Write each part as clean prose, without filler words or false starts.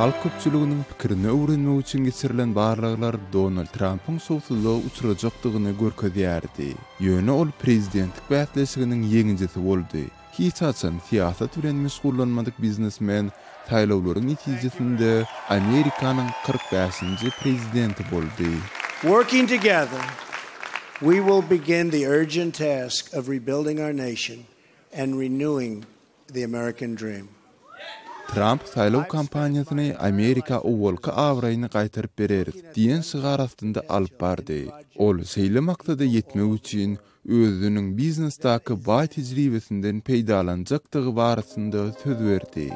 Halk köpçüliginiň pikirini öwrenmek üçin geçirilen barlaglar Donald Trampyň şowsuzlyga uçrajakdygyny görkezýärdi. Ýöne ol prezidentlik bäsleşiginiň ýeňijisi boldy. Hiç haçan syýasat bilen meşgullanmadyk biznesmen saýlawlaryň netijesinde Amerikanyň 45-nji prezidenti boldy. Working together, we will begin the urgent task of rebuilding our nation and renewing the American dream. Tramp saýlaw kampaniýasyny Amerika owalky abraýyny gaýtaryp bereris diýen şygar astynda alyp bardy. Ol şeýle maksada ýetmek üçin özüniň biznesdäki baý tejribesinden peýdalanjakdygy barasynda söz berdi.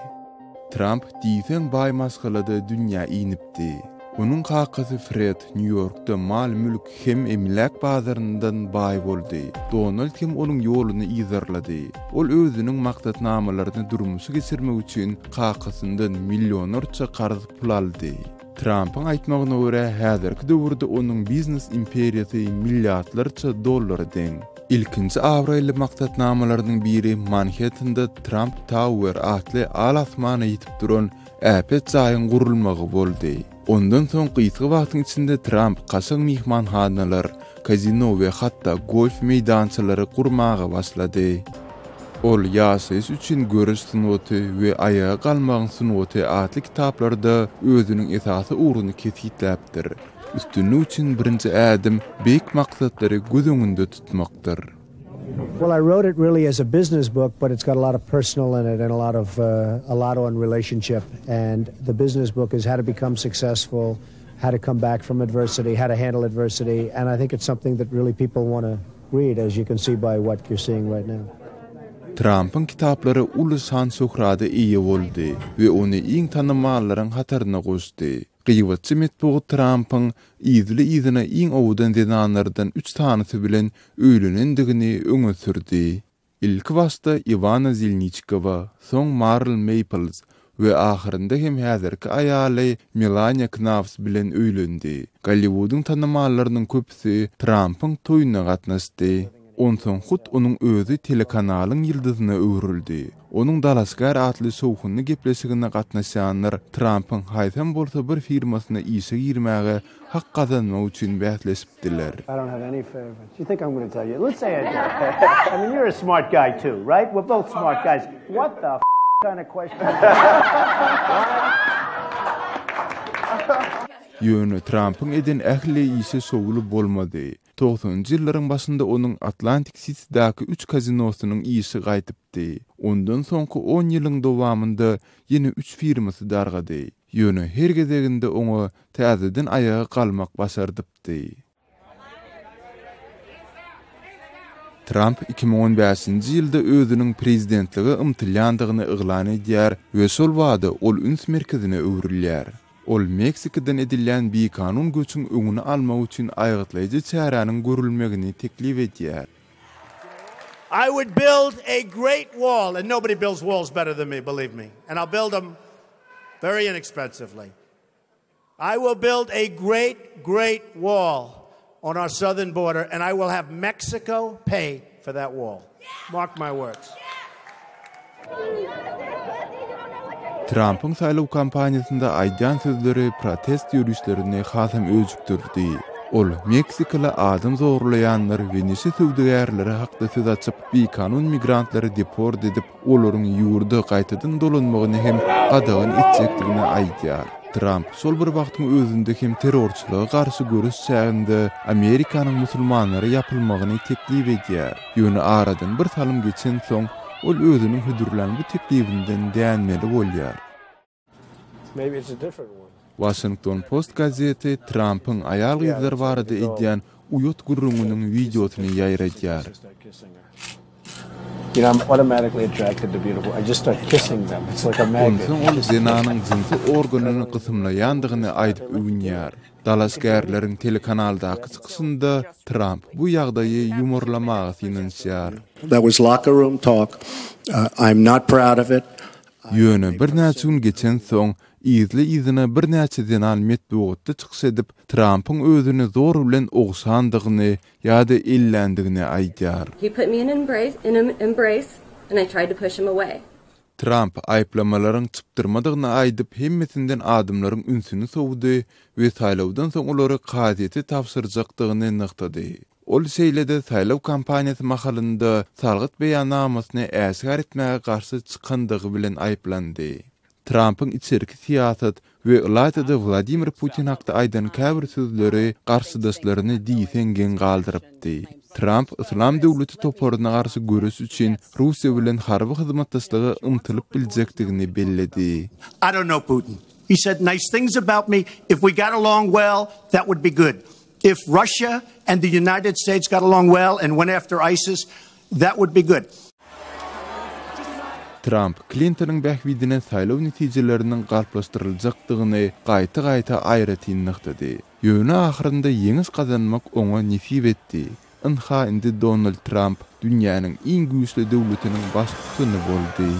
Tramp diýseň baý maşgalada dünýä inipdi. Onuň kakasy Fred Nýu-Ýorkda mal-mülk hem emläk bazaryndan baý boldy. Donald hem onuň ýoluny yzarlady. Ol özüniň maksatnamalaryny durmuşa geçirmek üçin kakasyndan millionlarça karz pul aldy. Trampyň aýtmagyna görä, häzirki döwürde onuň biznes imperiýasy milliardlarça dollara deň. Ilkinji abraýly maksatnamalarynyň biri Manhettende Trump Tower atly al-asmana ýetip duran äpet jaýyň gurulmagy boldy. Ondan soň gysga wagtyň içinde Tramp kaşaň myhmanhanalar, kazino we hatda golf meýdançalary gurmaga başlady. Ol Ýaşaýyş üçin göreş sungaty we Aýaga galmagyň sungaty atly kitaplarda özüniň esasy ugruny kesgitläpdir. Üstünlik üçin birinji ädim beýik maksatlary göz öňünde tutmakdyr. Well, I wrote it really as a business book, but it's got a lot of personal in it and a lot of uh, a lot on relationship. And the business book is how to become successful, how to come back from adversity, how to handle adversity, and I think it's something that really people want to read, as you can see by what you're seeing right now. Trampyň kitaplary uly şan-şöhrada eýe boldy we ony iň tanymallaryň hataryna goşdy. Gybatçy metbugat Trampyň yzly-yzyna iň owadan zenanlardan üç sanysy bilen öýlenendigini öňe sürdi. Ilki başda Iwana Zelniçkowa, soň Marl Meýplz we ahyrynda hem häzirki aýaly Melaniýa Knafs bilen öýlendi. Golliwudyň tanymallarynyň köpüsi Trampyň toýuna gatnaşdy. Onsoň hut onuň özi telekanalyň ýyldyzyna öwrüldi. Onuň Dalaşgär atly şowhunly gepleşigine gatnaşýanlar Trampyň haýsam bolsa bir firmasyna işe girmäge hak gazanmak üçin bäsleşipdiler. Ýöne Trampyň eden ähli işi şowly bolmady. Togsanynjy ýyllaryň başynda onuň Atlantik Sitidäki üç kazinosynyň işi gaýdypdy. Ondan soňky on ýylyň dowamynda ýene üç firmasy dargady. Ýöne her gezeginde oňa täzeden aýaga galmak başardypdy. Tramp 2015-nji ýylda özüniň prezidentlige ymtylýandygyny yglan edýär we şol bada ol üns merkezine öwrülýär. Ol Meksikadan edilýän bikanun göçüň öňüni almak üçin aýgytlaýjy çäräniň görülmegini teklip edýär. I would build a great wall, and nobody builds walls better than me, believe me, and I'll build them very inexpensively. I will build a great, great wall on our southern border, and I will have Mexico pay for that wall. Mark my words. Trampyň saýlaw kampaniýasynda aýdýan sözleri protest ýörişlerini hasam öjükdirdi. Ol meksikaly adam zorlaýanlar we neşe söwdagärleri hakda söz açyp, bikanun migrantlary deport edip, olaryň ýurda gaýtadan dolanmagyny hem gadagan etjekdigini aýdýar. Tramp şol bir wagtyň özünde hem terrorçylyga garşy göreş çäginde Amerikanyň musulmanlara ýapylmagyny teklip edýär. Ýöne aradan bir salym geçensoň, ol özüniň hödürlän bu teklibinden dänmeli bolýar. Washington Post gazeti Trampyň aýal-gyzlar barada edýän uýat gürrüňiniň wideosyny ýaýradýar. Onsoň ol zenanyň jynsy organyny gysymlaýandygyny aýdyp öwünýär. Dalaşgärleriň telekanaldaky çykyşynda Tramp bu ýagdaýy ýumorlamaga synanyşýar. Ýöne birnäçe gün geçensoň, yzly-yzyna birnäçe zenan metbugatda çykyş edip, Trampyň özüni zor bilen ogşandygyny ýa-da elländigini aýdýar. He put me in an embrace and I tried to push him away. Tramp aýyplamalaryň çypdyrmadygyny aýdyp, hemmesinden adamlaryň ünsüni sowdy we saýlawdan soň olary kazyýete tabşyrjakdygyny nygtady. Ol şeýle-de saýlaw kampaniýasy mahalynda salgyt beýannamasyny äşgär etmäge garşy çykandygy bilen aýyplandy. Trampyň içerki syýasat we ylaýta-da Wladimir Putin hakda aýdan käbir sözleri garşydaşlaryny diýseň geň galdyrypdy. Tramp Yslam döwleti toparyna garşy göreş üçin Russiýa bilen harby hyzmatdaşlyga ymtylyp biljekdigini belledi. I don't know Putin. He said nice things about me. If we got along well, that would be good. If Russia and the United States got along well and went after ISIS, that would be good. Tramp Klintonyň bähbidine saýlaw netijeleriniň galplaşdyryljakdygyny gaýta-gaýta aýratyn nygtady. Ýöne ahyrynda ýeňiş gazanmak oňa nesip etdi. Ynha indi Donald Tramp dünýäniň iň güýçli döwletiniň baştutany boldy.